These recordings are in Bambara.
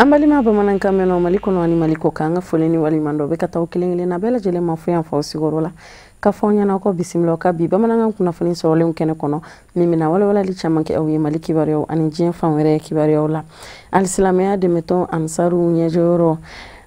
An balima bamanankan mɛnnaw, Mali kɔnɔ ani Mali kɔ kan, an ka foli ni waleɲuman dɔ bɛ ka taa kelen kelenna bɛɛ lajɛlen ma fo yan fɔ sigiyɔrɔ la, ka fɔ aw ɲɛna ko bisimila ka bi bamanankan kunnafoni sɔrɔlenw kɛnɛ kɔnɔ, min bɛna walawalali caman kɛ aw ye Mali kibaruyaw ani diɲɛ fan wɛrɛ kibaruyaw la. Alisilamɛya dɛmɛtɔn Ansaru ɲɛjɔyɔrɔ,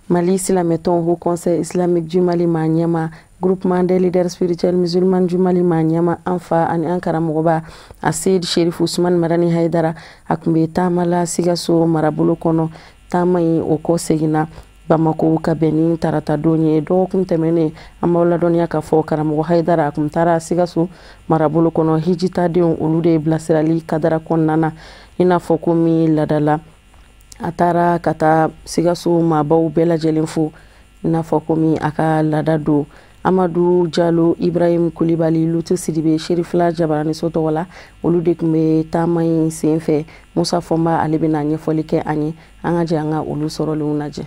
Mali silamɛtɔn Haut Conseil islamique du Mali maa ɲɛma, Groupement des leaders spirituels musulmans du Mali maa ɲɛma, an fa ani an karamɔgɔba Aseyid Sherif Usman Madani Hayidara, a tun bɛ taama la Sikaso marabolo kɔnɔ. Taama in o kɔ seginna Bamako ka bɛn ni tarata don ye dɔgɔkun tɛmɛnen. An b'aw ladɔnniya k'a fɔ karamɔgɔ Hayidara, a tun taara Sikaso marabolo kɔnɔ hijitadenw olu de ye bilasirali kadara kɔnɔna na, i n'a fɔ ko min ladala. A taara ka taa Sikaso maabaw bɛɛ lajɛlen fo, i n'a fɔ komi a ka laada don. Amadu Jalo, Ibrahim Kulibali, Lutu Sidibe, Sherifila Jabaraniso tɔgɔ la, olu de tun bɛ taama in sen fɛ. Musa Fɔnba, ale bɛna ɲɛfɔli kɛ an ye. An ka jɛ an ka olu sɔrɔlenw lajɛ.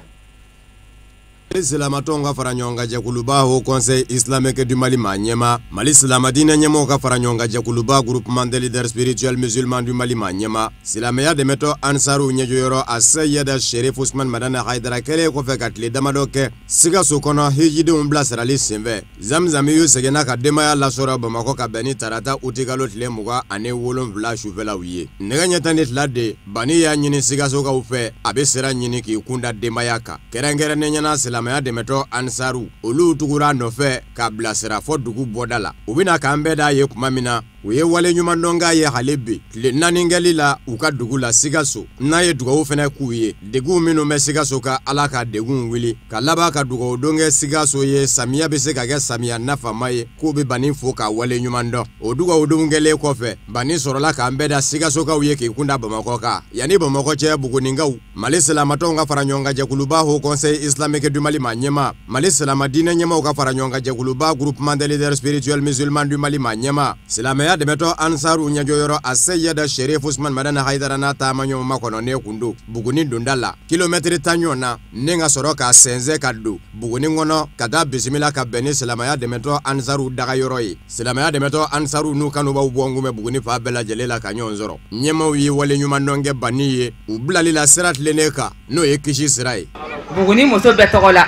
Silamatɔnw ka fara ɲɔgɔn kan jɛkuluba Haut Conseil islamique du Mali maa ɲɛma, Mali silamɛdiinɛ ɲɛmɔgɔw ka fara ɲɔgɔn kan jɛkuluba Groupement des leaders spirituels musulmans du Mali maa ɲɛma, silamɛya dɛmɛtɔ Ansaru ɲɛjɔyɔrɔ Aseyida Sherif Usman Madani Hayidara kɛlen kɔfɛ ka tile damadɔ kɛ Sikaso kɔnɔ hijidenw bilasirali senfɛ, Zamzamiyu seginna ka denbaya lasɔrɔ Bamakɔ ka bɛn ni tarata utikalo tile 27 sufɛlaw ye. Nɛgɛ ɲɛ 12 de Bani y'a ɲini Sikasokaw fɛ, a bɛ sira ɲini k'i kunda denbaya kan, kɛrɛnkɛrɛnnenya la silamɛya dɛmɛtɔ Ansaru. Olu tugura a nɔfɛ k'a bilasira fɔ dugu bɔda la. U bɛna k'an bɛɛ d'a ye tuma min na, u ye wale ɲuman k'a ye hali bi tile 4 kɛli la u ka dugu la Sikaso, n'a ye dugawu fana k'u ye, degun minnu bɛ Sikaso ka Ala ka degun wuli, ka laban ka dugawu don kɛ Sikaso ye, samiya bɛ se ka kɛ samiya nafama ye, k'u bɛ Bani fo k'a wale ɲuman dɔn. O dugawu don kɛlen kɔfɛ, Bani sɔrɔla k'an bɛɛ da Sikasokaw ye k'i kunda Bamakɔ kan. Yanni Bamakɔ cɛ, Buguninkaw, Mali silamatɔnw ka fara ɲɔgɔn kan jɛkuluba Haut Conseil islamique du Mali maa ɲɛma, Mali silamɛdiinɛ ɲɛmaaw ka fara ɲɔgɔn kan jɛkuluba Groupement des leaders spirituels musulmans du Mali maa ɲɛma, silamɛya dɛmɛtɔ Ansaru ɲɛjɔyɔrɔ Aseyida Sherif Usman Madani Hayidara n'a taamaɲɔgɔn makɔnɔnen kun don Buguni donda la, kilomɛtiri 10 ɲɔgɔn na, ni ka sɔrɔ ka sɛnsɛn ka don Buguni kɔnɔ ka taa bisimila ka bɛn ni silamɛya dɛmɛtɔ Ansaru dagayɔrɔ ye. Silamɛya dɛmɛtɔ Ansaru n'u kanubaw bɔ kun bɛ Buguni fan bɛɛ lajɛlen la ka ɲɔgɔn sɔrɔ. Ɲɛmaaw ye wale ɲuman dɔn kɛ Bani ye u bilali la sira tilennen kan, n'o ye kisi sira ye. Buguni muso bɛɛ tɔgɔ la,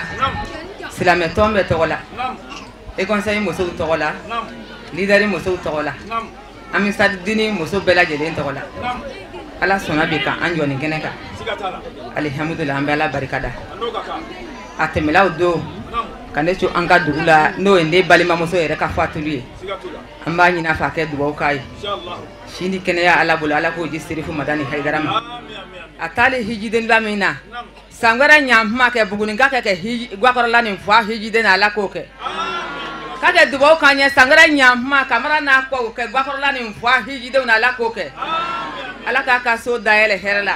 silamɛtɔn bɛɛ tɔgɔ la, Haut Conseil musow tɔgɔ la, leader musow tɔgɔ la, Amisadini muso bɛɛ lajɛlen tɔgɔ la, Ala sɔnna bi ka an jɔ nin kɛnɛ kan. Alihamudulila, an bɛ Ala barika da. A tɛmɛla o don ka ne to an ka dugu la, n'o ye ne balimamuso yɛrɛ ka fatuli ye. An b'a ɲini a fɛ a kɛ dugawu k'a ye, si ni kɛnɛya Ala bolo, Ala k'o di Serifu Madani Hayidara ma. A taalen hijiden min na, san wɛrɛ ɲantuma kɛ Buguninka kɛ kɛ gakɔrɔla nin fɔ hijiden na, Ala k'o kɛ k'a kɛ dugawu k'an ye. San wɛrɛ ɲantuma Kamara n'a kɔw kɛ gakɔrɔla nin fɔ hijidenw na, Ala k'o kɛ. Ala k'a ka so dayɛlɛ hɛrɛ la,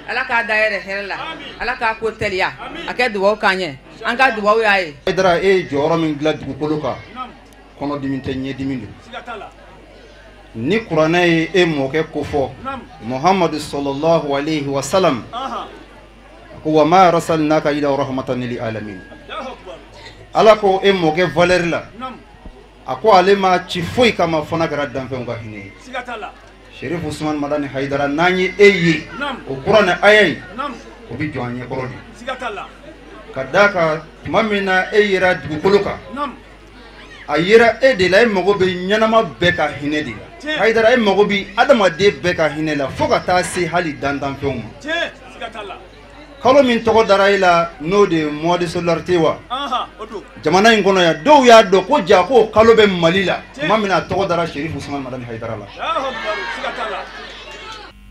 Ala k'a dayɛlɛ hɛrɛ la, Ala k'a ko teliya, a kɛ dugawu k'an ye, an ka dugawu y'a ye. Hayidara, e ye jɔyɔrɔ min dilan dugukolo kan, kɔnɔdimi tɛ, ɲɛdimi don. Ni kuranɛ ye e mɔkɛ kofɔ, Muhamadu sallallahu alayhi wa salam, ko wa ma arsalnaka ila rahmatan lil alamin. Ala ko e mɔkɛ valeur la, a ko ale ma ci foyi kama fo n'a kɛra danfɛnw ka hinɛ ye. Sherif Usman Madani Hayidara, n'an ye e ye, o kuranɛ aya in o bɛ jɔ an ɲɛkɔrɔ de, ka d'a kan tuma min na e yera dugukolo kan, a yera e de la. E mago bɛ ɲɛnama bɛɛ ka hinɛ de la. Hayidara, e mago bɛ adamaden bɛɛ ka hinɛ la, fo ka taa se hali dantanfɛnw ma. Kalo min tɔgɔ dara e la, n'o de ye mois de solidarité wa jamana in kɔnɔ yan, dɔw y'a dɔn ko ja ko kalo bɛ Mali la tuma min na a tɔgɔ dara Sherif Usman Madani Hayidara la.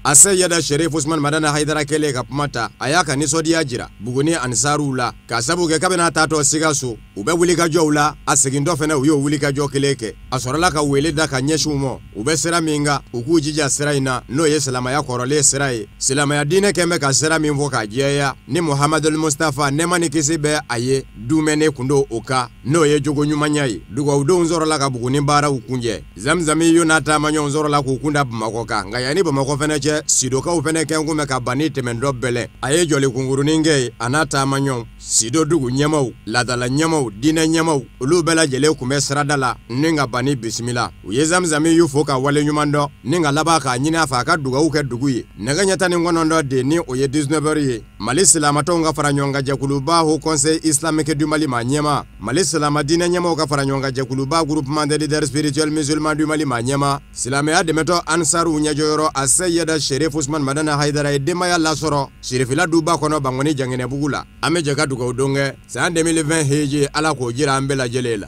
Aseyida Sherif Usman Madani Hayidara kɛlen ka kuma ta, a y'a ka nisɔndiya jira Buguni Ansaruw la, k'a sabu kɛ kabini a taatɔ Sikaso, u bɛ wulikajɔw la, a segintɔ fana u y'o wulikajɔ kelen kɛ. A sɔrɔla ka wele da ka ɲɛsin u ma, u bɛ sira min kan, u k'u jija sira in na, n'o ye silamɛya kɔrɔlen sira ye. Silamɛya diinɛ kɛn bɛ ka sira min fɔ k'a jɛya ni Muhamadul Mustafa, nɛɛma ni kisi bɛ a ye, dumɛnen kun don o kan, n'o ye jogo ɲumanya ye. Dugawudenw sɔrɔla ka Buguni baaraw kunjɛ. Zamzamiyu n'a taamaɲɔgɔnw sɔrɔla k'u kun da Bamakɔ kan. Nka yanni Bamakɔ fana cɛ, Sidokaw fana kɛn kun bɛ ka Bani tɛmɛntɔ bɛlɛn. A ye jɔli kunkurunin kɛ yen, a n'a taamaɲɔgɔnw. Sido dugu ɲɛmaw, laadala ɲɛmaw, diinɛ ɲɛmaw, olu bɛɛ lajɛlen tun bɛ sirada la ni ka Bani bisimila. U ye Zamzami y'u fo ka waleɲuman dɔn ni ka laban k'a ɲini a fɛ a ka dugawu kɛ dugu ye. Nɛgɛ ɲɛ 19 de ni o ye 19h ye, Mali silamatɔnw ka fara ɲɔgɔn kan jɛkuluba Haut Conseil islamique du Mali maa ɲɛma, Mali silama diinɛ ɲɛmaw ka fara ɲɔgɔn kan jɛkuluba Groupement des leaders spirituels musulmans du Mali maa ɲɛma, silamɛya dɛmɛtɔ Ansaruw ɲɛjɔyɔrɔ a Seyida Sherif Usman Madani Hayidara ye denbaya lasɔrɔ Sirifila duba kɔnɔ Bankoni Janginɛbugu la. An bɛ jɛ ka dugawu don kɛ san 2020 heji, Ala k'o jira an bɛɛ lajɛlen la.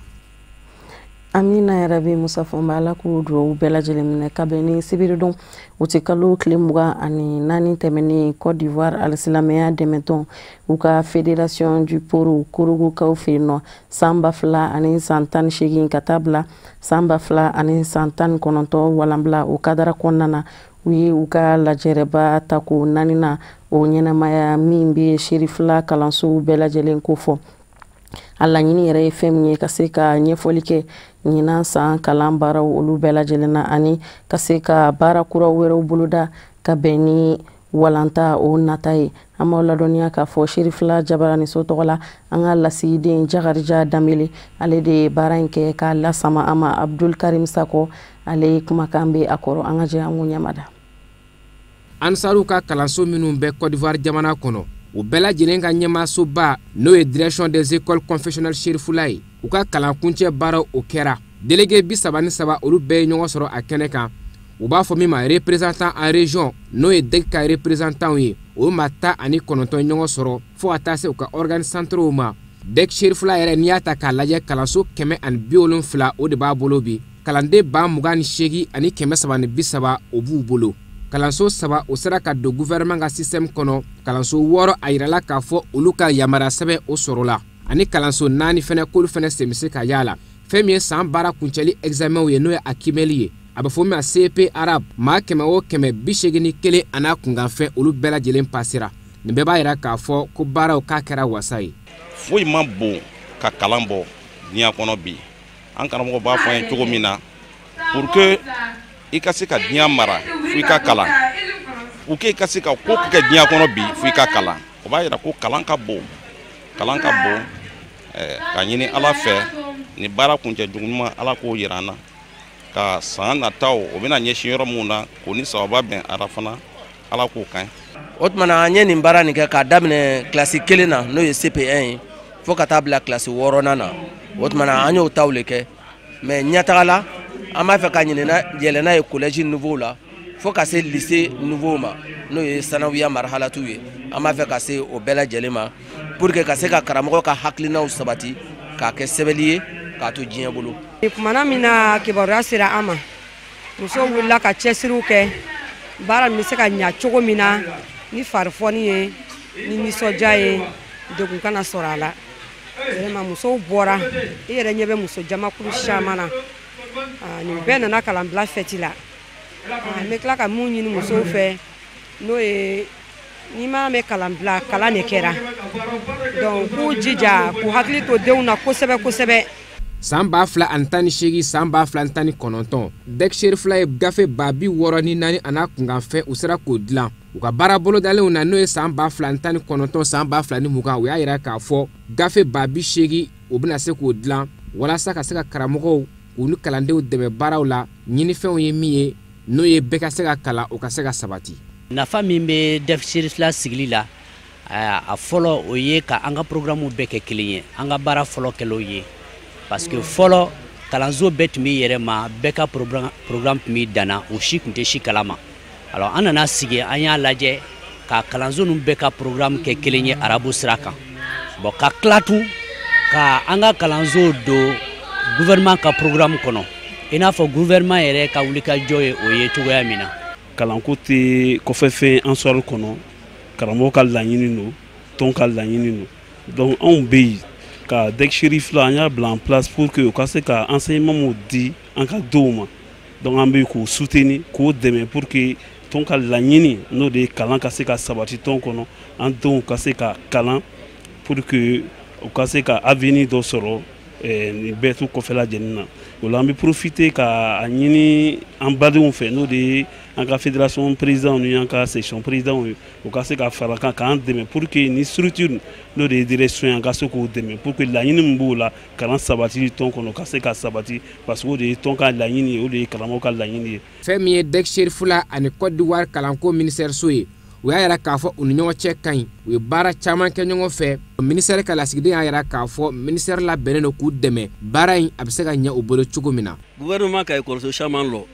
Amina yarabi. Musa Fɔnba, Ala k'u dugawu bɛɛ lajɛlen minɛ. Kabini sibiridon o tɛ kalo tile 24 tɛmɛnen, Côte d'Ivoire alisilamɛya dɛmɛtɔn, u ka Fédération du Poro Korogokaw fɛ yen nɔ, san 2018 ka taa bila san 2019 walanbila, o kadara kɔnɔna na, u ye u ka lajɛrɛba tako naaninan o ɲɛnamaya, min bɛ Serifila kalansow bɛɛ lajɛlen kofɔ. A laɲini yɛrɛ ye fɛn min ye, ka se ka ɲɛfɔli kɛ ɲinan san kalan baaraw olu bɛɛ lajɛlen na, ani ka se ka baara kura wɛrɛw boloda ka bɛn ni walanta o nata ye. An b'aw ladɔnniya k'a fɔ Serifila Jabaraniso tɔgɔ la, an ka lasigiden Jakarija Danbele, ale de ye baara in kɛ k'a lasama an ma. Abdul Karim Sakɔ, ale kumakan bɛ a kɔrɔ, an ka jɛ an k'o ɲɛmada. Ansaru ka kalanso minnu bɛ Côte d'Ivoire jamana kɔnɔ, u bɛɛ lajɛlen ka ɲɛmaasoba, n'o ye Direction des écoles confessionnelles Cherifula ye, u ka kalankuncɛ baaraw o kɛra. Délégué 33, olu bɛɛ ye ɲɔgɔn sɔrɔ a kɛnɛ kan. U b'a fɔ min ma représentant en région, n'o ye DEC ka représentant ye, o maa 19 ɲɔgɔn sɔrɔ, fo ka taa se u ka organes centraux ma. DEC Cherifula yɛrɛ, n'i y'a ta k'a lajɛ, kalanso 170 o de b'a bolo bi. Kalanden 28,330 o b'u bolo. Kalanso saba o sera ka don gouvernement ka système kɔnɔ. Kalanso wɔɔrɔ, a yirala k'a fɔ olu ka yamaruya sɛbɛn o sɔrɔla, ani kalanso naani fɛnɛ, k'olu fɛnɛ sen bɛ se ka y'a la. Fɛn min ye san baara kuncɛli examen ye, n'o ye a kimɛli ye, a bɛ fɔ min ma CEP arabe, maa 100 o 100, 81 a n'a kunkanfɛn, olu bɛɛ lajɛlen pasera. Nin bɛɛ b'a yira k'a fɔ ko baaraw k'a kɛra wasa ye. Foyi ma bon ka kalan bɔ diɲɛ kɔnɔ bi. An karamɔgɔ b'a fɔ an ye cogo min na, pour que i ka se ka diɲɛ mara, fo i ka kalan. Pour que i ka se ka ko kɛ diɲɛ kɔnɔ bi, fo i ka kalan. O b'a yira ko kalan ka bon, kalan ka bon. Ka ɲini Ala fɛ, ni baara kuncɛ jugu ɲuman, Ala k'o yira an na, ka san nataw o bɛna ɲɛsin yɔrɔ mun na, k'o ni sababa bɛn ara fana, Ala k'o kan. O tuma na, an ye nin baara nin kɛ k'a daminɛ kilasi kelen na, n'o ye CP1 ye, fo ka taa bila kilasi wɔɔrɔnan na. O tuma na, an y'o taw le kɛ, mais ɲɛtaga la, an b'a fɛ ka ɲinɛ yɛlɛ n'a ye collège niveau la, fo ka se lycée niveau ma, n'o ye sanawiya marhalatu ye. An b'a fɛ ka se o bɛɛ lajɛlen ma pour que ka se ka karamɔgɔ ka hakilinaw sabati k'a kɛ sɛbɛli ye k'a to diɲɛ bolo. Kumana min na kibaruya sera an ma, musow wulila ka cɛsiriw kɛ baara min bɛ se ka ɲa cogo min na ni farifɔni ye, ni nisɔndiya ye, degun kana sɔrɔ a la. Vraiment, musow bɔra, i yɛrɛ ɲɛ bɛ muso jamakulu caman na. Nin bɛɛ nana kalanbila fɛti la. N bɛ tila ka mun ɲini musow fɛ, n'o ye n'i m'a mɛn kalanbila, kalan de kɛra, donc k'u jija k'u hakili to denw na kosɛbɛ kosɛbɛ. San 2018, san 2019, DEC Cherifla ye gafe 64 a n'a kunkanfɛn, u sera k'o dilan. U ka baara bolodalenw na, n'o ye san 2019, san 2020, u y'a yira k'a fɔ gafe 80,000 u bɛna se k'o dilan walasa ka se ka karamɔgɔw k'u ni kalandenw dɛmɛ baaraw la. Ɲinifɛnw ye min ye, n'o ye bɛɛ ka se ka kalan, o ka se ka sabati. Nafa min bɛ DEC Cherifla sigili la, a fɔlɔ, o ye ka an ka programme bɛɛ kɛ kelen ye. An ka baara fɔlɔ kɛl'o ye, parce que fɔlɔ, kalanso bɛɛ tun b'i yɛrɛ ma, bɛɛ ka programme tun b'i danna, o si tun tɛ si kalama. Alors an nana sigi, an y'a lajɛ ka kalanso ninnu bɛɛ ka programme kɛ kelen ye arabu sira kan. Bon, ka tila tun ka an ka kalanso don gouvernement ka programme kɔnɔ, i n'a fɔ gouvernement yɛrɛ ka wulikajɔ ye o ye cogoya min na. Kalanko tɛ kɔfɛfɛn Ansar kɔnɔ. Karamɔgɔ ka laɲini don, tɔn ka laɲini don. Donc anw bɛ yen ka DEC Cherifla, an y'a bila en place pour que u ka se ka enseignement mun di an ka denw ma. Donc an bɛ yen k'o soutenir, k'o dɛmɛ, pour que tɔn ka laɲini, n'o de ye kalan ka se ka sabati tɔn kɔnɔ, an denw ka se ka kalan, pour que u ka se ka avenir dɔ sɔrɔ nin bɛɛ to kɔfɛla lajɛlen na. O la, an bɛ profiter ka a ɲini an badenw fɛ, n'o de ye An ka fédération président ni an ka section président ye, u ka se ka fara kan k'an dɛmɛ pour que ni structure n'o de ye direction ye, an ka se k'o dɛmɛ pour que laɲini min b'o la, kalan sabatili tɔn kɔnɔ, ka se ka sabati, parce que o de ye tɔn ka laɲini ye, o de ye karamɔgɔ ka laɲini ye. Fɛn min ye DEC Cherifula ani Côte d'Ivoire kalanko ministère so ye, u y'a yira k'a fɔ u ni ɲɔgɔn cɛ ka ɲi, u ye baara caman kɛ ɲɔgɔn fɛ. Ministère ka lasigiden y'a yira k'a fɔ ministère labɛnnen don k'u dɛmɛ, baara in a bɛ se ka ɲɛ u bolo cogo min na. Gouvernement ka ekɔliso caman lɔ,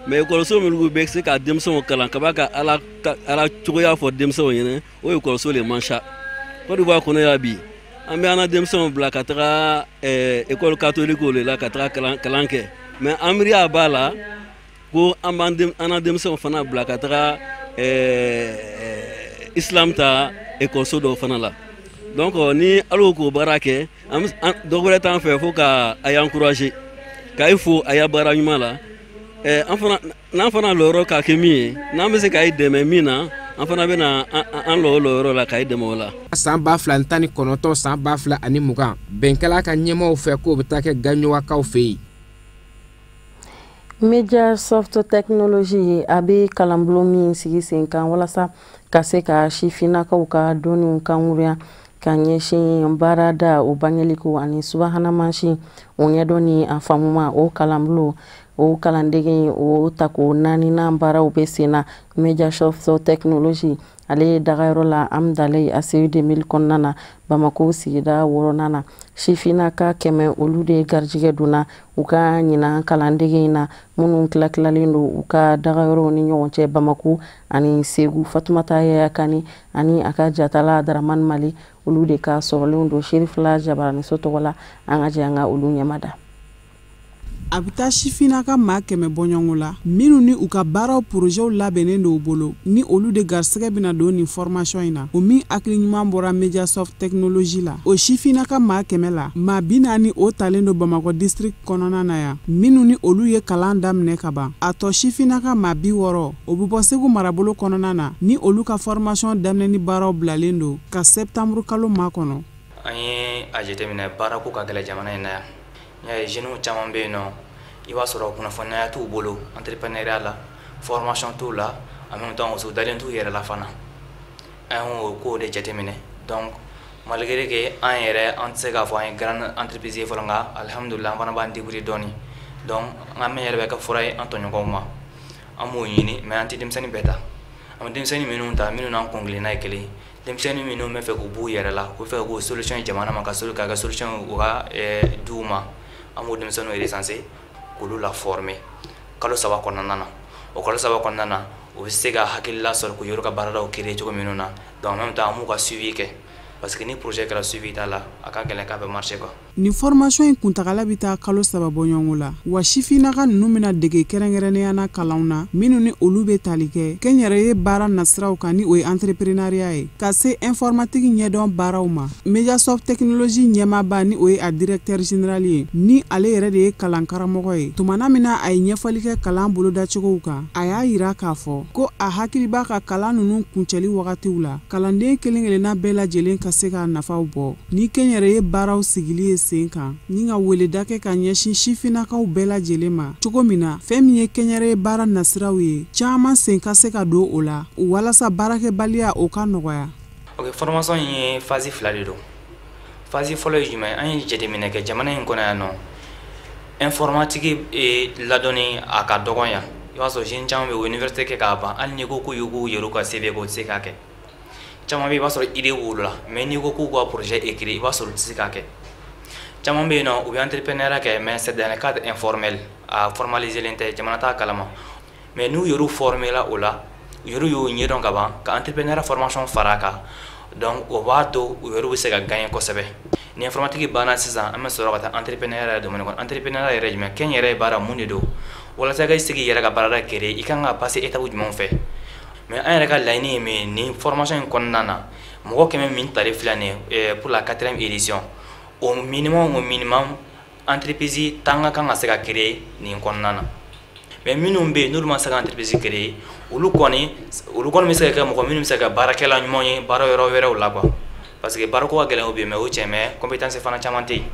mais ekɔliso minnu bɛ se ka denmisɛnw kalan ka b'a ka ala ala cogoya fɔ denmisɛnw ɲɛna, o ekɔliso le man ca. Côte d'Ivoire kɔnɔ yan bi, an bɛ an ka denmisɛnw bila ka taga école catholique le la ka taga kalan kɛ, mais an miiriya b'a la ko an b'an ka denmisɛnw fana bila ka taga islam ta ekɔliso dɔw fana la. Donc ni ala k'o baara kɛ, dɔ wɛrɛ t'an fɛ fo ka a y'encourager, k'a fo a ya baara ɲuman la. An fana n'an fana lɔyɔrɔ ka kɛ min ye, n'an bɛ se k'a dɛmɛ min na, an fana bɛna an lɔ o lɔyɔrɔ la k'a dɛmɛ o la. San 2019, san 2020, bɛnkɛla ka ɲɛmaaw fɛ k'o bɛ taa kɛ Gaɲɔgɔnkaw fɛ yen. Media Soft Technology a bɛ kalanbulon min sigi sen kan walasa ka se ka sifinnakaw ka dɔnniw kankurunya ka ɲɛsin baarada o bangeliko ani subahana mansin o ɲɛdɔn ni a faamuma, o kalanbulon o kalandege o tako naaninan baaraw bɛ sen na. Media Soft Technology ale ye dagayɔrɔ la Amdalaye ACI 2000 kɔnɔna na, Bamako sigida wɔɔrɔnan na. Sifinnaka 100 olu de garijɛgɛ donna u ka ɲinan kalandege in na, minnu tila-tilalen don u ka dagayɔrɔw ni ɲɔgɔn cɛ Bamako ani Segu. Fatumata Yaya Kani ani a ka jatala Daramani Mali, olu de ka sɔrɔlenw don Cherifla Jabaraniso tɔgɔ la. An ka jɛ an ka olu ɲɛmada. A bɛ taa sifinnaka maa 100 bɔɲɔgɔnko la, minnu ni u ka baaraw porozɛw labɛnnen don u bolo, ni olu de garisɛgɛ bɛna don nin formation in na, o min hakili ɲuman bɔra Mediasoft Technology la. O sifinnaka maa 100 la, maa 40 o talen don Bamakɔ district kɔnɔna na yan, minnu ni olu ye kalan daminɛ ka ban. A tɔ sifinnaka maa 60 o bɛ bɔ Segu marabolo kɔnɔna na, ni olu ka formation daminɛni baaraw bilalen don ka septembre kalo makɔnɔ. An ye a jateminɛ baarako ka gɛlɛn jamana in na yan. N y'a ye jeunes caman bɛ yen nɔ, i b'a sɔrɔ kunnafoniya t'u bolo entrepreneuriat la, formation t'u la, en même temps u dalen t'u yɛrɛ la fana. An y'o kow de jateminɛ. Donc malgré que an yɛrɛ an tɛ se k'a fɔ an ye grande entreprise ye fɔlɔ, nka alihamudulilayi an fana b'an débrouiller dɔɔni. Donc an yɛrɛ bɛ kɛ fura ye an tɔɲɔgɔnw ma, an b'o ɲini, mais an tɛ denmisɛnnin bɛɛ ta. An bɛ denmisɛnnin minnu ta, minnu n'an kuntilenna ye kelen ye, denmisɛnnin minnu bɛ fɛ k'u b'u yɛrɛ la, u bɛ fɛ k'o solution ye jamana ma, ka kɛ solution u ka duw ma, an b'o denmisɛnninw recenser k'olu la former kalo 3 kɔnɔna na. O kalo 3 kɔnɔna na, u bɛ se ka hakilila sɔrɔ k'u yɛrɛ ka baaradaw créer cogo minnu na. Donc en même temps an b'u ka suivi kɛ, parce que ni projet kɛra suivi t'a la, a ka gɛlɛn k'a bɛ marcher quoi. Nin formation in kuntagala bɛ taa kalo 3 bɔɲɔgɔnko la, wa sifinnaka ninnu bɛna dege kɛrɛnkɛrɛnnenya na kalanw na minnu ni olu bɛ tali kɛ kɛnyɛrɛye baara nasiraw kan, ni o ye entrepreneuriat ye, ka se informatique ɲɛdɔn baaraw ma. Mediasoft Technology ɲɛmaaba, ni o ye a directeur général ye, ni ale yɛrɛ de ye kalan karamɔgɔ ye, tumana min na a ye ɲɛfɔli kɛ kalan bolodacogow kan, a y'a yira k'a fɔ ko a hakili b'a ka kalan ninnu kuncɛli wagatiw la, kalanden kelen kelenna bɛɛ lajɛlen ka se k'a nafaw bɔ ni kɛnyɛrɛye baaraw sigili ye sen kan, ni ka weleda kɛ ka ɲɛsin sifinnakaw bɛɛ lajɛlen ma cogo min na fɛn min ye kɛnyɛrɛye baara nasiraw ye, caman sen ka se ka don o la walasa baarakɛbaliya o ka nɔgɔya. Ok, formation in ye phase 2 de don. Phase fɔlɔ ye jumɛn? An ye jateminɛ kɛ jamana in kɔnɔ yan nɔ, informatique ladɔnni a ka dɔgɔn yan. I b'a sɔrɔ jeune caman bɛ yen, u ye université kɛ k'a ban, hali n'i ko k'u y'u yɛrɛ ka CV kɛ, u tɛ se k'a kɛ. Caman bɛ yen, i b'a sɔrɔ idée b'olu la, mais n'i ko k'u ka projet écrit, i b'a sɔrɔ u tɛ se k'a kɛ. Caman bɛ yen nɔ, u bɛ entrepreneuriat kɛ, mais c'est dans le cadre informel, a formalisé len tɛ, jamana t'a kalama. Mais n'u yɛrɛ formé la o la, u yɛrɛ y'o ɲɛdɔn ka ban, ka entrepreneuriat formation fara a kan, donc o b'a to u yɛrɛ bɛ se ka gagner kosɛbɛ. Ni informatique banna sisan, an bɛ sɔrɔ ka taa entrepreneuriat yɛrɛ domaine kɔnɔ. Entrepreneuriat yɛrɛ jumɛn? Kɛnyɛrɛye baara mun de don? Walasa i ka se k'i yɛrɛ ka baarada créer, i kan ka passer étape jumɛnw fɛ? Mais an yɛrɛ ka laɲini ye min ye nin formation in kɔnɔna na, mɔgɔ 100 min talen filɛ nin ye pour la 4e édition, au minimum entreprise 10 ka kan ka se ka créer nin kɔnɔna na. Mais minnu bɛ yen n'olu ma se ka entreprise créer, olu kɔni bɛ se ka kɛ mɔgɔ minnu bɛ se ka kɛ baarakɛla ɲumanw ye baara yɔrɔ wɛrɛw la quoi. Parce que baarako ka gɛlɛn u bɛ yen, mais o tiɲɛ, mais compétence fana caman tɛ yen.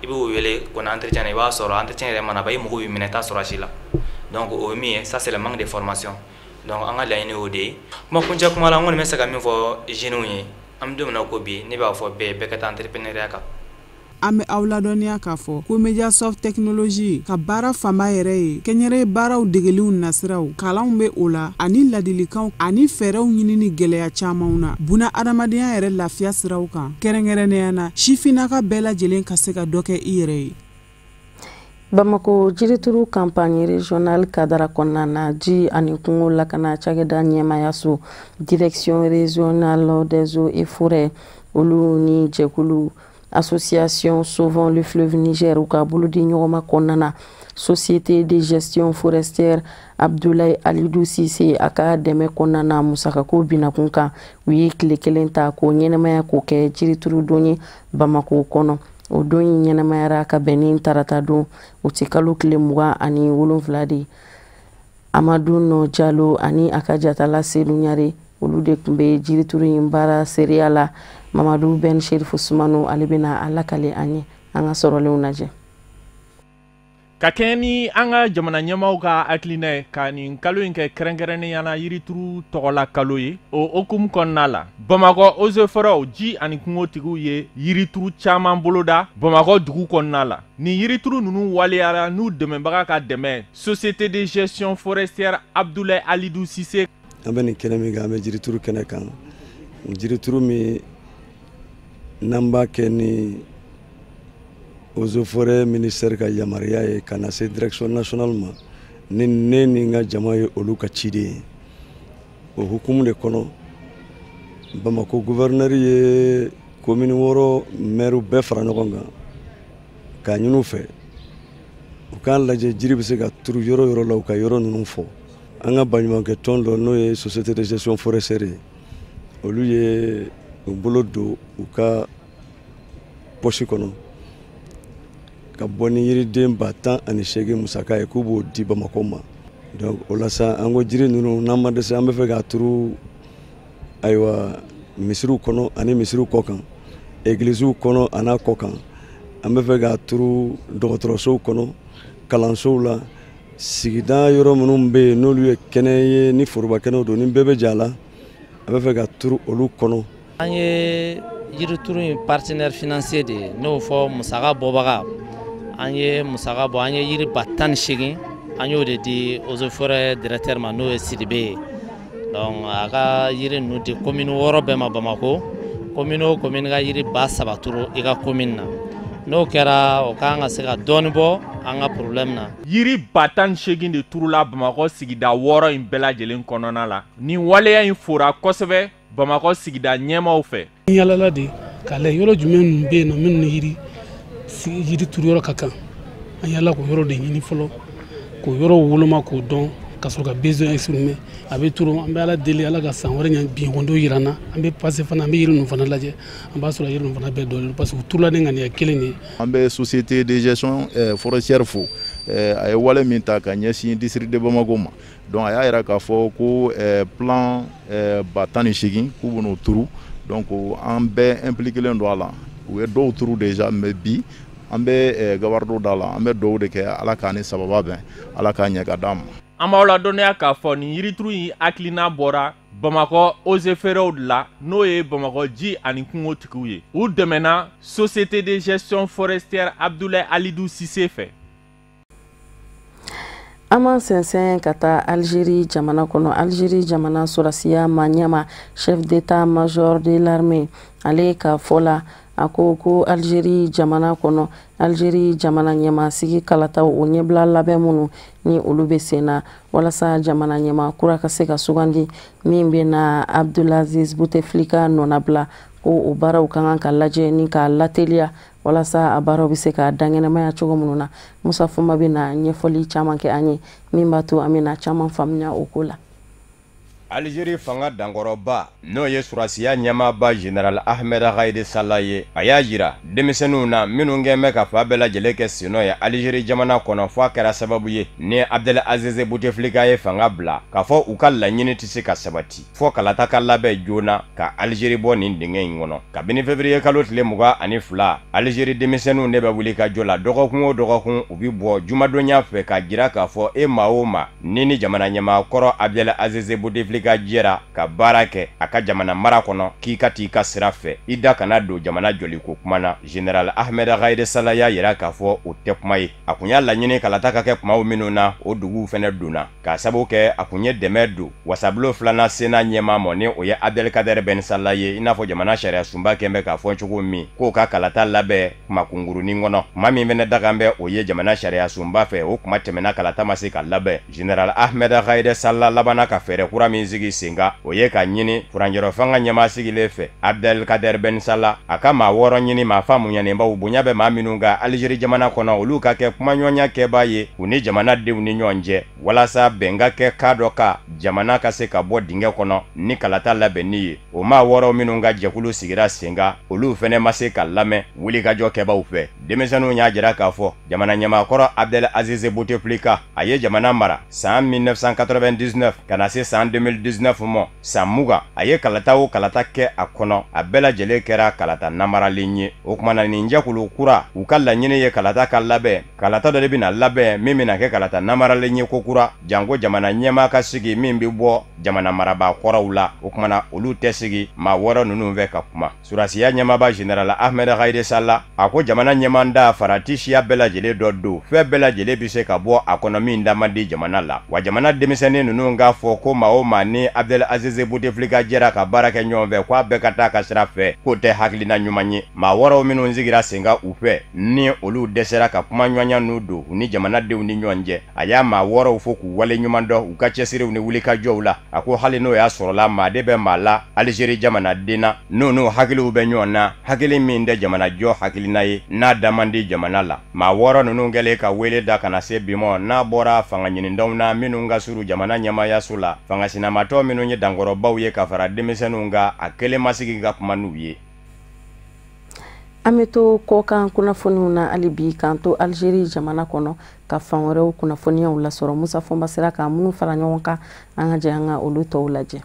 I b'u wele kɔni entretien na, i b'a sɔrɔ entretien yɛrɛ mana ban, i mago bɛ minɛ t'a sɔrɔ a si la. Donc o ye min ye, ça c'est le manque de formation. Donc an ka laɲini y'o de ye. Kuma kuncɛ kuma la, n kɔni bɛ se ka min fɔ jeunes ye, an bɛ don min na ko bi, ne b'a fɔ bɛɛ, bɛɛ ka taa entrepreneuriat kan. An bɛ aw ladɔnniya k'a fɔ ko Mediasoft Technology ka baara fanba yɛrɛ ye kɛnyɛrɛye baaraw degeliw nasiraw, kalanw bɛ o la, ani ladilikanw ani fɛɛrɛw ɲinini gɛlɛya camanw na buna adamadenya yɛrɛ lafiya siraw kan, kɛrɛnkɛrɛnnenya na sifinnaka bɛɛ lajɛlen ka se ka dɔ kɛ i yɛrɛ ye. Bamako jirituru campagne régionale kadara kɔnɔna na, ji ani kungo lakana cakɛda ɲɛmayaso, Direction régionale des eaux et forêts, olu ni jɛkulu Association Sauvons le fleuve Niger u ka bolodi ɲɔgɔnma kɔnɔna na, Société de gestion forestière Abdoulaye Alidou Cissé a ka dɛmɛ kɔnɔna na, musakako binakun kan, u ye tile kelen ta k'o ɲɛnamaya k'o kɛ jirituru don ye Bamako kɔnɔ. O don in ɲɛnamayara ka bɛn ni tarata don, o ti kalo tile 27 de ye. Amadu Nɔ Jalo ani a ka jatala Sedu Ɲare, olu de tun bɛ jirituru in baara seereya la. Mamadu Ben Sherifu Sumano, ale bɛna a lakale an ye. An ka sɔrɔlenw lajɛ. Ka kɛɲɛ ni an ka jamana ɲɛmaaw ka hakilina ye ka nin kalo in kɛ kɛrɛnkɛrɛnnenya la yirituru tɔgɔla kalo ye, o hokumu kɔnɔna la, Bamakɔ eaux et forêts, ji ani kungotigiw ye yirituru caman boloda Bamakɔ dugu kɔnɔna la. Nin yirituru ninnu waleyara n'u dɛmɛbaga ka dɛmɛ, Société de gestion forestière Abdoulaye Alidou Cissé. An bɛ nin kɛnɛ min kan, an bɛ jirituru kɛnɛ kan, jirituru min n'an b'a kɛ ni eaux et forêts ministère ka yamaruya ye ka na se direction nationale ma, ni ne ni n ka jama ye olu ka ciden ye. O hukumu de kɔnɔ, Bamako gouverneur ye commune 6 maire bɛɛ fara ɲɔgɔn kan k'a ɲini u fɛ u k'a lajɛ jiri bɛ se ka turu yɔrɔ yɔrɔ la, u ka yɔrɔ ninnu fɔ. An ka baɲumankɛ tɔn dɔ, n'o ye Société de gestion forestière ye, olu ye u bolo don u ka poche kɔnɔ ka bɔ ni yiriden 18,000 musaka ye k'u b'o di Bamakɔ ma. Donc o la sa, an ko jiri ninnu, n'an ma dɛsɛ, an bɛ fɛ k'a turu, ayiwa, misiriw kɔnɔ ani misiriw kɔ kan, egiliziw kɔnɔ an'a kɔ kan, an bɛ fɛ k'a turu dɔgɔtɔrɔsow kɔnɔ, kalansow la, sigida yɔrɔ minnu bɛ yen n'olu ye kɛnɛ ye, ni foroba kɛnɛw don, ni bɛɛ bɛ jɛ a la, a bɛ fɛ ka turu olu kɔnɔ. An ye yirituru in partenaire financier de ye, n'o fɔ musaka bɔbaga. An ye musaka bɔ, an ye yiri 18,000, an y'o de di eaux et forêts directeur ma, n'o ye Sidibe ye. Donc a ka yiri ninnu di commune 6 bɛɛ ma Bamako. Commune o commune ka yiri 3000 turu i ka commune na. N'o kɛra, o kan ka se ka dɔɔni bɔ an ka problème na. Yiri 18,000 de turula Bamakɔ sigida 6 in bɛɛ lajɛlen kɔnɔna la. Nin waleya in fora kosɛbɛ Bamakɔ sigida ɲɛmaaw fɛ. N yalala de k'a lajɛ yɔrɔ jumɛn bɛ yen nɔ minnu ni yiri turu yɔrɔ ka kan. An yala k'o yɔrɔ de ɲini fɔlɔ, k'o yɔrɔ woloma, k'o dɔn, ka sɔrɔ ka besoin exprimer. A bɛ turu, an bɛ Ala deli, Ala ka san wɛrɛ ɲɛ binkɔndo yira an na. An bɛ passer fana, an bɛ yiri ninnu fana lajɛ, an b'a sɔrɔ yiri ninnu fana bɛɛ dɔnnen parce que u turula ni ŋaniya kelen de ye. An bɛ Société de gestion forestière fo, a ye wale min ta ka ɲɛsin district de Bamako ma. Donc a y'a yira k'a fɔ ko plan 18,000 k'u bɛn'o turu. Donc an bɛɛ impliqué don a la. U ye dɔw turu déjà, mais bi an bɛ gabarido da la, an bɛ dugawu de kɛ Ala k'a ni sababa bɛn, Ala k'a ɲɛ ka d'an ma. An b'aw ladɔnniya k'a fɔ nin yirituru in hakilina bɔra Bamakɔ eaux et forêts de la, n'o ye Bamakɔ ji ani kungotigiw ye. U dɛmɛna Société de gestion forestière Abdoulaye Alidou Cissé fɛ. An b'an sɛnsɛn ka taa Algérie jamana kɔnɔ. Algérie jamana sɔrɔsiya maa ɲɛma, chef d'état-major de l'armée, ale ka fɔ la, a ko ko Algérie jamana kɔnɔ, Algérie jamana ɲɛma sigi kalataw, o ɲɛbila labɛn minnu ni olu bɛ sen na walasa jamana ɲɛma kura ka se ka sugandi min bɛ na Abdelaziz Bouteflika nɔnabila, ko o baaraw ka kan ka lajɛ ni k'a lateliya walasa a baaraw bɛ se ka dankɛnɛmaya cogo minnu na. Musa Foma bɛ na ɲɛfɔli caman kɛ an ye min b'a to an bɛna caman faamuya o ko la. Algérie fanga dankɔrɔba n'o ye surasiya ɲɛmaaba Général Ahmed Gaïd Salah ye, a y'a jira denmisɛnninw na minnu kɛn bɛ ka fa bɛɛ lajɛlen kɛ sennɔ ye Algérie jamana kɔnɔ, f'a kɛra sababu ye ni Abdelaziz Bouteflika ye fanga bila, k'a fɔ u ka laɲini tɛ se ka sabati fɔ kalata ka labɛn joona ka Algérie bɔ nin dingɛ in kɔnɔ. Kabini février kalo tile 22, Algérie denmisɛnninw de bɛ wuli ka jɔ la dɔgɔkun o dɔgɔkun, u bɛ bɔ jumadonya fɛ k'a jira k'a fɔ e maa o maa ni jamana ɲɛmaa kɔrɔ Abdelaziz Bouteflika jɛra ka baara kɛ a ka jamana mara kɔnɔ, k'i ka t'i ka sira fɛ, i da kana don jamana jɔliko kuma na. Général Ahmed Gaïd Salah y'a yira k'a fɔ o tɛ kuma ye. A kun y'a laɲini kalata ka kɛ kumaw minnu na, o duguw fɛnɛ donna k'a sababu kɛ a kun ye dɛmɛ don wasabulon filanan Sénat ɲɛmaa mɔ, ni o ye Abdelkader Ben Salah ye, i n'a fɔ jamana sariya sunba kɛn bɛ k'a fɔ cogo min k'o ka kalata labɛn kuma kunkurunin kɔnɔ. Kuma min fɛnɛ dakan bɛ o ye jamana sariya sunba fɛ, o kuma tɛmɛna, kalata ma se ka labɛn. Général Ahmed Gaïd Salah labanna ka fɛɛrɛ kura min sigi sen kan, o ye ka ɲini furancɛrɔ fanga ɲɛmaa sigilen fɛ Abdelkader Ben Salah a ka maa 6 ɲini, maa faamuyanenbaw, bonya bɛ maa minnu kan Algérie jamana kɔnɔ, olu ka kɛ kumaɲɔgɔnya kɛbaa ye u ni jamanadenw ni ɲɔgɔn cɛ, walasa bɛn ka kɛ ka dɔ ka jamana ka se ka bɔ dingɛ kɔnɔ ni kalata labɛnni ye. O maa 6 minnu ka jɛkulu sigira sen kan, olu fɛnɛ ma se ka lamɛn wulikajɔ kɛbaw fɛ. Denmisɛnninw y'a jira k'a fɔ jamana ɲɛmaakɔrɔ Abdelaziz Bouteflika a ye jamana mara san 1999 ka na se san 2019 mɔ, san 20, a ye kalata o kalata kɛ a kɔnɔ, a bɛɛ lajɛlen kɛra kalata namaralen ye. O kuma na, nin jɛkulu kura u ka laɲini ye kalata ka labɛn, kalata dɔ de bɛna labɛn min bɛna kɛ kalata namaralen ye kokura, janko jamana ɲɛmaa ka sigi min bɛ bɔ jamana marabaa kɔrɔw la. O kuma na, olu tɛ sigi maa 6 ninnu fɛ ka kuma. Surasiya ɲɛmaaba Général Ahmed Gaïd Salah a ko jamana ɲɛmanda farati siya bɛɛ lajɛlen dɔ don, fɛn bɛɛ lajɛlen bɛ se ka bɔ a kɔnɔ min da man di jamana la. Wa jamana denmisɛnnin ninnu k'a fɔ ko maa o maa ni Abdelaziz Bouteflika jɛra ka baara kɛ ɲɔgɔn fɛ, k'a bɛɛ ka taa ka sira fɛ, k'o tɛ hakilina ɲuman ye. Maa 6 minnu sigira sen kan u fɛ, ni olu dɛsɛra ka kuma ɲɔgɔnya n'u don u ni jamanadenw ni ɲɔgɔn cɛ, a y'a maa 6 fo k'u wale ɲuman dɔn u ka cɛsiriw ni wulikajɔw la. A ko hali n'o y'a sɔrɔla maa de bɛ maa la Algérie jamanaden na, n'u hakiliw bɛ ɲɔgɔn na, hakili min tɛ jamanajɔ hakilina ye, n'a da man di jamana la. Maa 6 ninnu kɛlen ka wele da ka na se bi mɔ, n'a bɔra fanga ɲinidaw na minnu ka surun jamana ɲɛmaayaso la, fanga sinamatɔ minnu ye dankɔrɔbaw ye ka fara denmisɛnninw kan, a kelen ma sigi ka kuma n'u ye. An bɛ to kɔkan kunnafoniw na hali bi, k'an to Algérie jamana kɔnɔ ka fan wɛrɛw kunnafoniyaw lasɔrɔ. Musa Fɔnba sera ka minnu fara ɲɔgɔn kan, an ka jɛ an ka olu tɔw lajɛ.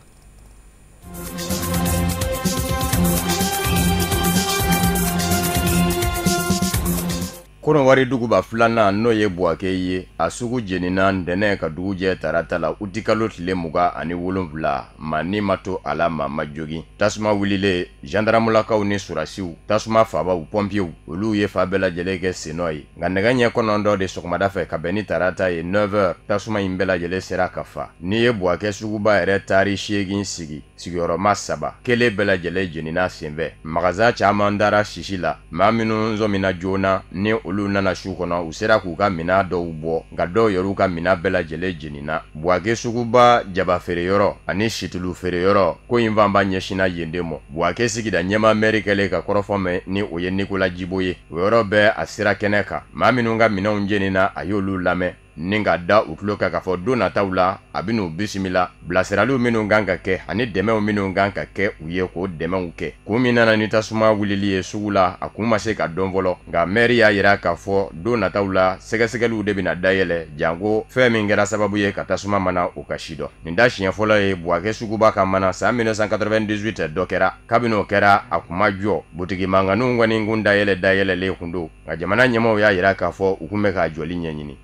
Kɔnɔwari duguba filanan n'o ye Buwake ye, a sugu jenina ntɛnɛn ka dugu jɛ tarata la utikalo tile 27, maa ni ma to a la, maa ma jogin. Tasuma wulilen, gendarmulakaw ni surasiw, tasuma fabaw, pɔnpiyew, olu ye fa bɛɛ lajɛlen kɛ sennɔ ye. Nka nɛgɛ ɲɛ 9 de sɔgɔmada fɛ ka bɛn ni tarata ye 9h, tasuma in bɛɛ lajɛlen sera ka fa. N'i ye Buwake suguba yɛrɛ taari 8 sigi, sigiyɔrɔma 3, kelen bɛɛ lajɛlen jenina senfɛ. Magasin caman dara sisi la, maa minnu sɔmina joona ni olu nana su kɔnɔ, u sera k'u ka minɛn dɔw bɔ, nka dɔw yɛrɛ ka minɛn bɛɛ lajɛlen jenina. Buwake suguba jaba feereyɔrɔ ani situlu feereyɔrɔ, ko in fanba ɲɛsinna yen de mɔ. Buwake sigida ɲɛmaa mɛri kɛlen ka kɔrɔfɔ mɛn ni o ye Nicolas Jibo ye, o yɔrɔ bɛɛ a sera kɛnɛ kan. Maa minnu ka minɛnw jenina, a y'olu lamɛn ni ka da u tulo kan k'a fɔ don nataw la a bɛ n'u bisimila, bilasiraliw minnu kan ka kɛ ani dɛmɛw minnu kan ka kɛ u ye, k'o dɛmɛw kɛ. Kun min nana ni tasuma wulili ye sugu la, a kun ma se ka dɔn fɔlɔ, nka mɛri y'a jira k'a fɔ don nataw la sɛgɛsɛgɛliw de bɛna dayɛlɛ, janko fɛn min kɛra sababu ye ka tasuma mana o ka si dɔn. Nin da siɲɛ fɔlɔ ye Buwake suguba ka mana san 1998 dɔ kɛra. Kabini o kɛra, a kun ma jɔ, butigi mankanninw kɔni kun dayɛlɛlen kun don, nka jamana ɲɛmaaw y'a jira k'a fɔ u kun bɛ k'a jɔli ɲɛɲini.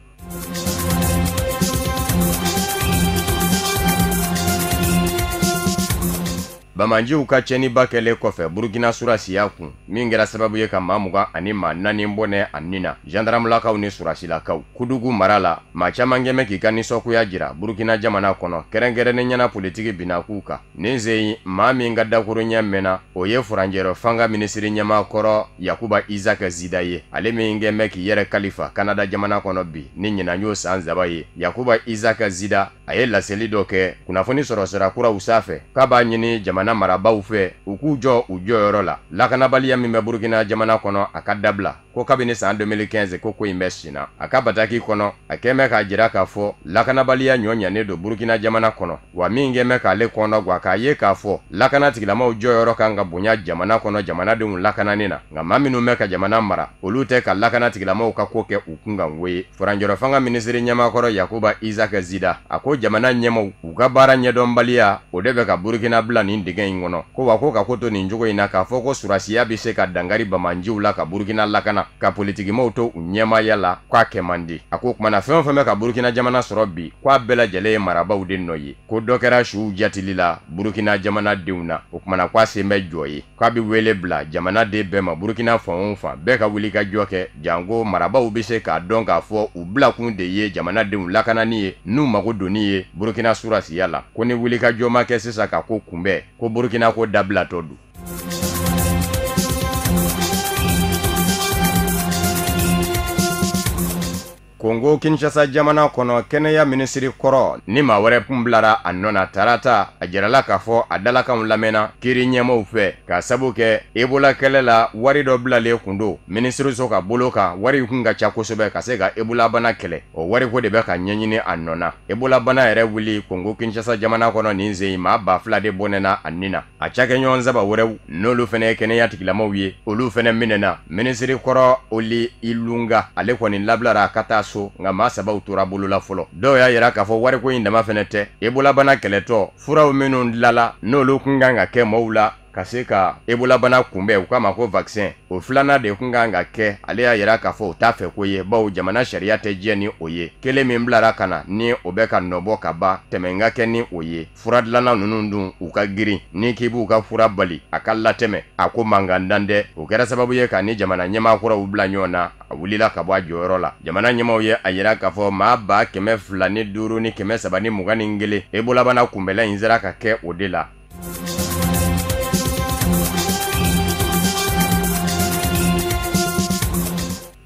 Bamanjiw ka tiɲɛniba kɛlen kɔfɛ Burukina surasiya kun, min kɛra sababu ye ka maa 20 ani maa 4 bɔnɛ a nin na, gendarmelakaw ni surasilakaw. Kudugu mara la, maa caman kɛn bɛ k'i ka nisɔngoya jira Burukina jamana kɔnɔ, kɛrɛnkɛrɛnnen ɲɛna politiki binnakuw kan. Nin sen in, maa min ka dakuruɲɛ mɛnna, o ye furancɛrɔ fanga minisiri ɲɛmaa kɔrɔ Yakuba Isaac Zida ye, ale min kɛn bɛ k'i yɛrɛ kalifa Kanada jamana kɔnɔ bi ni ɲinan y'o san 3 ye. Yakuba Isaac Zida a ye laseli dɔ kɛ kunnafoni sɔrɔsira kuraw sanfɛ k'a b'a ɲini jamana marabaaw fɛ u k'u jɔ u jɔyɔrɔ la, lakanabaliya min bɛ Burukina jamana kɔnɔ a ka dabila. ko kabini san 2015 ko in bɛ senna. A ka bataki kɔnɔ, a kɛn bɛ k'a jira k'a fɔ lakanabaliya ɲɔ ɲanen don Burukina jamana kɔnɔ, wa min kɛn bɛ k'ale kɔnɔ gwa k'a ye k'a fɔ lakana tigilamaw jɔyɔrɔ kan ka bonya jamana kɔnɔ jamanadenw lakanani na, nka maa minnu bɛ ka jamana mara olu tɛ ka lakana tigilamaw ka ko kɛ u kunkanko ye. Furancɛrɔ fanga minisiri ɲɛmaakɔrɔ Yakuba Isaac Zida a ko jamana ɲɛmaw u ka baara ɲɛdɔnbaliya o de bɛ ka Burukina bila nin dingɛ in kɔnɔ, ko wa ko ka ko to nin cogo in na k'a fɔ ko surasiya bɛ se ka dankari bamanjiw la ka Burukina lakana ka politikimaw to u ɲɛmaaya la k'a kɛ man di. A ko kumana fɛn o fɛn bɛ ka Burukina jamana sɔrɔ bi k'a bɛɛ lajɛlen ye marabaaw de nɔ ye, ko dɔ kɛra suw jatili la Burukina jamana denw na, o kumana k'a sen bɛ jɔ ye, k'a bɛ wele bila jamana den bɛɛ ma Burukina fan o fan bɛɛ ka wuli ka jɔ kɛ, janko marabaaw bɛ se k'a dɔn k'a fɔ u bilakun de ye jamanadenw lakanani ye n'u mago donni ye Burukina surasiya la, ko ni wuli ka jɔ ma kɛ sisan ka ko kunbɛn ko Burukina ko dabilatɔ don. Kongo Kinshasa jamana kɔnɔ kɛnɛya minisiri kɔrɔ ni maa wɛrɛ kun bilara a nɔ na tarata, a jirala k'a fɔ a dalakanw lamɛnna kiiri ɲɛmaaw fɛ k'a sabu kɛ Ebola kɛlɛ la wari dɔ bilalen kun don minisiriso ka bolo kan, wari kun ka ca kosɛbɛ ka se ka Ebola bana kɛlɛ, o wariko de bɛ ka ɲɛɲini a nɔ na. Ebola bana yɛrɛ wuli Kongo Kinshasa jamana kɔnɔ nin sen in maa 2000 de bɔnɛna a nin na. A cakɛɲɔgɔn saba wɛrɛw n'olu fɛnɛ ye kɛnɛya tigilamaw ye, olu fɛnɛ minɛna. Minisiri kɔrɔ Oli Ilunga ale kɔni labilara ka taa so, nka maa sabaw tora bolola fɔlɔ. Dɔw y'a yira k'a fɔ wariko in dama fɛnɛ tɛ, Ebola bana kɛlɛtɔ furaw minnu dilala n'olu kun kan ka kɛ mɔɔw la ka se ka Ebola bana kunbɛn, u k'a ma ko vaccin, o filanan de kun kan ka kɛ, ale y'a yira k'a fɔ o t'a fɛ ko ye, bawo jamana sariya tɛ jɛ ni o ye. Kelen min bilara ka na ni o bɛ ka nɔbɔ ka ban, tɛmɛ ka kɛ ni o ye. Fura dilanna ninnu dun u ka girin, ni k'i b'u ka fura bali a ka latɛmɛ, a ko mankan dan dɛ. O kɛra sababu ye ka ni jamana ɲɛmaa kuraw bila ɲɔgɔn na, a wulila ka bɔ a jɔyɔrɔ la. Jamana ɲɛmaaw ye a yira k'a fɔ maa 205 321 Ebola bana kunbɛlan in sera ka kɛ o de la.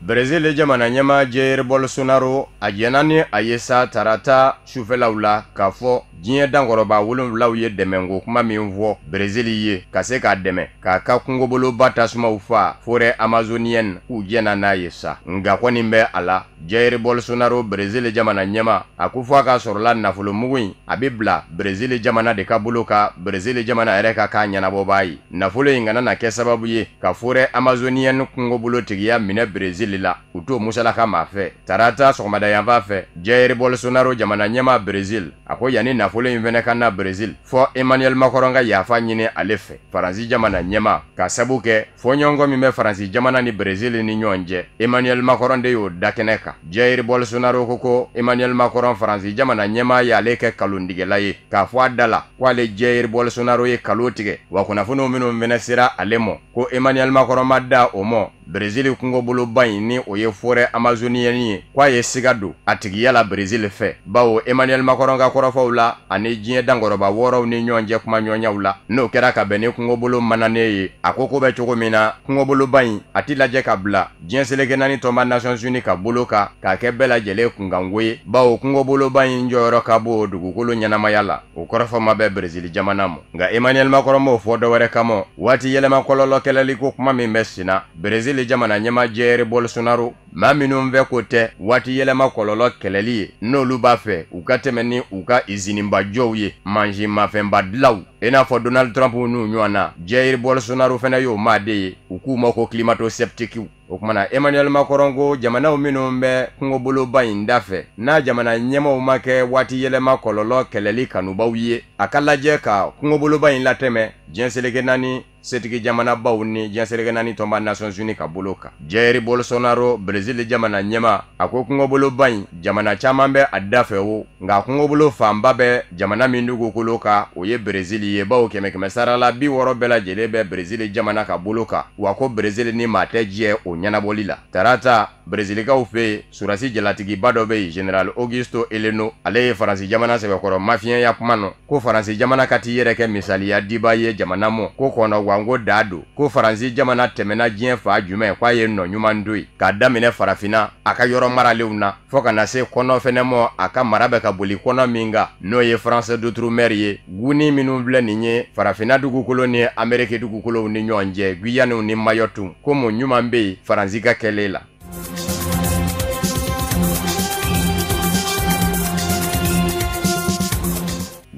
Brésil jamana ɲɛmaa Jair Bolsonaro a jɛnna ni a ye sa tarata sufɛlaw la k'a fɔ diɲɛ dankɔrɔba 7 ye dɛmɛko kuma min fɔ Brésil ye ka se k'a dɛmɛ k'a ka kungoboloba tasumaw fa forêt amazonienne k'u jɛnna n'a ye sa. Nka kɔni bɛ a la, Jair Bolsonaro Brésil jamana ɲɛmaa a ko fɔ a ka sɔrɔla nafolomugu in a bɛ bila Brésil jamana de ka bolo kan, Brésil jamana yɛrɛ ka k'a ɲɛnabɔbaa ye. Nafolo in kana na kɛ sababu ye ka forêt amazonienne kungobolo tigiya minɛ Brésil la, u t'o musalaka maa fɛ. Tarata sɔgɔmada yanfan fɛ, Jair Bolsonaro jamana ɲɛmaa Brésil a ko yanni nafolo in fɛnɛ ka na Brésil fɔ Emmanuel Macron ka yafa ɲini ale fɛ Faransi jamana ɲɛmaa, ka sabu kɛ fɔɲɔgɔnkɔ min bɛ Faransi jamana ni Brésil ni ɲɔgɔn cɛ, Emmanuel Macron de y'o da kɛnɛ kan. Jair Bolsonaro ko Emmanuel Macron Faransi jamana ɲɛmaa y'ale kɛ kalontigɛla ye, k'a fɔ a da la k'ale Jair Bolsonaro ye kalon tigɛ, wa kunnafoniw minnu fɛnɛ sera ale mɔ ko Emmanuel Macron ma da o mɔ Brésil kungoboloba in ni o ye forêt amazonienne ye, k'a ye siga don a tigiya la Brésil fɛ, bawo Emmanuel Macron ka kɔrɔfɔw la ani diɲɛ dankɔrɔba 6 ni ɲɔgɔn cɛ kumaɲɔgɔnyaw la, n'o kɛra ka bɛn ni kungobolo mananen ye, a ko ko bɛ cogo min na kungoboloba in a ti lajɛ ka bila diɲɛ seleke naani tɔnba Nations Unies ka bolo kan k'a kɛ bɛɛ lajɛlen kunkanko ye, bawo kungoboloba in jɔyɔrɔ ka bon dugukolo ɲɛnamaya la. O kɔrɔfɔ ma bɛn Brésil jamana ma, nka Emmanuel Macron m'o fɔ dɔwɛrɛ kama, waati yɛlɛma kɔlɔlɔ kɛlɛli ko kuma min bɛ senna Brésil jamana ɲɛmaa Jair Bolsonaro maa minnu fɛ ko tɛ waati yɛlɛma kɔlɔlɔ kɛlɛli ye, n'olu b'a fɛ u ka tɛmɛ ni u ka izinibajɔw ye, mansinmafɛnba dilanw i n'a fɔ Donald Trump n'u ɲɔgɔn na, Jair Bolsonaro fɛnɛ y'o maa de ye, u k'u ma ko climato-sceptiques. O kumana Emmanuel Macron ko jamanaw minnu bɛ kungoboloba in da fɛ n'a jamana ɲɛmaaw ma kɛ waati yɛlɛma kɔlɔlɔ kɛlɛli kanubaw ye, a ka lajɛ ka kungoboloba in latɛmɛ diɲɛ seleke naani setigi jamanabaw ni diɲɛ seleke naani tɔnba Nations Unies ka bolo kan. Jair Bolsonaro Brésil jamana ɲɛmaa a ko kungoboloba in jamana caman bɛ a da fɛ o, nka kungobolo fanba bɛ jamana min dugukolo kan o ye Brésil ye, bawo 100 sara la 60 bɛɛ lajɛlen bɛ Brésil jamana ka bolo kan, wa ko Brésil ni maa tɛ jɛ o ɲɛnabɔli la. Tarata Brezilikaw fɛ yen, surasi jalatigiba dɔ bɛ yen, Général Augusto Heleno, ale ye Faransi jamana sɛbɛkɔrɔ mafiɲɛya kuma nɔ ko Faransi jamana ka t'i yɛrɛ kɛ misaliya diba ye jamana mɔ, ko kɔnɔgwanko da don, ko Faransi jamana tɛmɛna diɲɛ fa jumɛn k'a ye nɔ ɲuman don yen, k'a daminɛ farafinna a ka yɔrɔ maralenw na fɔɔ ka na se kɔnɔ fɛnɛ mɔ, a ka mara bɛ ka boli kɔnɔ min kan, n'o ye France d'outre-mer ye. Guni minnu filɛ nin ye farafinna dugukolo ni Ameriki dugukolow ni ɲɔgɔn cɛ, Guyane ni Mayotte, ko mun ɲuman bɛ yen Faransi ka kɛlen la.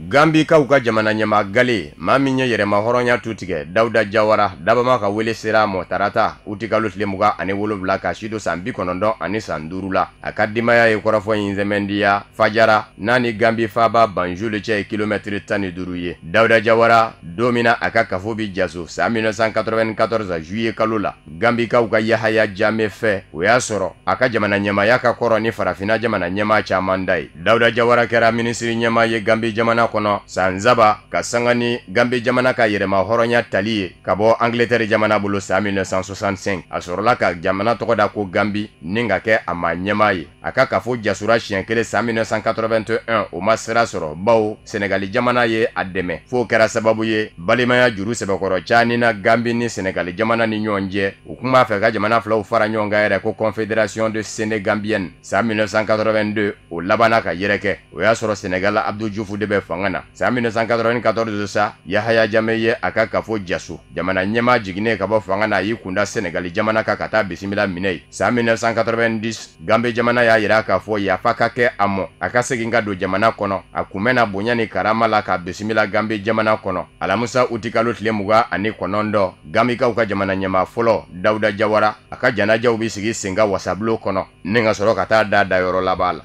Gambikaw ka jamana ɲɛmaa gale, maa min ye yɛrɛma hɔrɔnya tu tigɛ, Dawuda Jawara, dabama ka wele sera a mɔ tarata utikalo tile 27 ka si to san 95 la. A ka denbaya ye kɔrɔfɔ in sɛmɛndiya Fajara n'a ni Gambi faaba Banjul cɛ ye kilomɛtiri 15 ye. Dawuda Jawara, don min na a ka kafo bi jaso san 1994 juillet kalo la, Gambikaw ka Yahaya Jammeh fɛ, o y'a sɔrɔ a ka jamana ɲɛmaaya ka kɔrɔ ni farafinna jamana ɲɛmaa caman da ye. Dawuda Jawara kɛra minisiri ɲɛmaa ye Gambi jamana kɔnɔ san 3 ka sanga ni Gambi jamana ka yɛrɛma hɔrɔnya tali ye ka bɔ Angleterre jamana bolo san 1965. A sɔrɔla ka jamana tɔgɔ da ko Gambi ni ka kɛ a maa ɲɛmaa ye. A ka kafo jasura siɲɛ kelen san 1981, o ma sira sɔrɔ bawo Senegali jamana ye a dɛmɛ, f'o kɛra sababu ye balimaya juru sɛbɛkɔrɔ caanina Gambi ni Senegali jamana ni ɲɔgɔn cɛ. U kun b'a fɛ ka jamana filaw fara ɲɔgɔn kan yɛrɛ ko Confédération de Sénégambienne. San 1982 o labanna ka yɛrɛkɛ, o y'a sɔrɔ Senegal Abdou Diouf de bɛ fanga na. San 1994 sa, Yahaya Jammeh ye a ka kafo jaso. Jamana ɲɛmaa jiginnen ka bɔ fanga na, a y'i kunda Senegali jamana kan ka taa bisimila minɛ yen. San 1990 Gambi jamana y'a yira k'a fɔ yafa ka kɛ a mɔ, a ka segin ka don jamana kɔnɔ. A kunbɛnna bonya ni karama la k'a bisimila Gambi jamana kɔnɔ. Alamusa utikalo tile 29, Gambikaw ka jamana ɲɛmaa fɔlɔ Dawuda Jawara, a ka janajaw bɛ sigi sen kan wasabulon kɔnɔ ni ka sɔrɔ ka taa da dayɔrɔ laban la.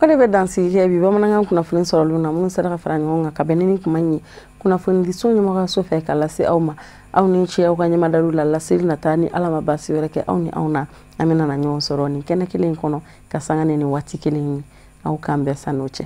O de bɛ dansigi kɛ bi bamanankan kunnafoni sɔrɔlenw na minnu sera ka fara ɲɔgɔn kan ka bɛn ni kuma in ye kunnafonidiso ɲɛmɔgɔyaso fɛ ka lase aw ma. Aw ni ce aw ka ɲɛmadaliw la. Laseli nata ni Ala ma baasi wɛrɛ kɛ aw ni anw na, an bɛna na ɲɔgɔn sɔrɔ nin kɛnɛ kelen in kɔnɔ ka sanga ni nin waati kelen ye. Aw k'an bɛn san'o cɛ.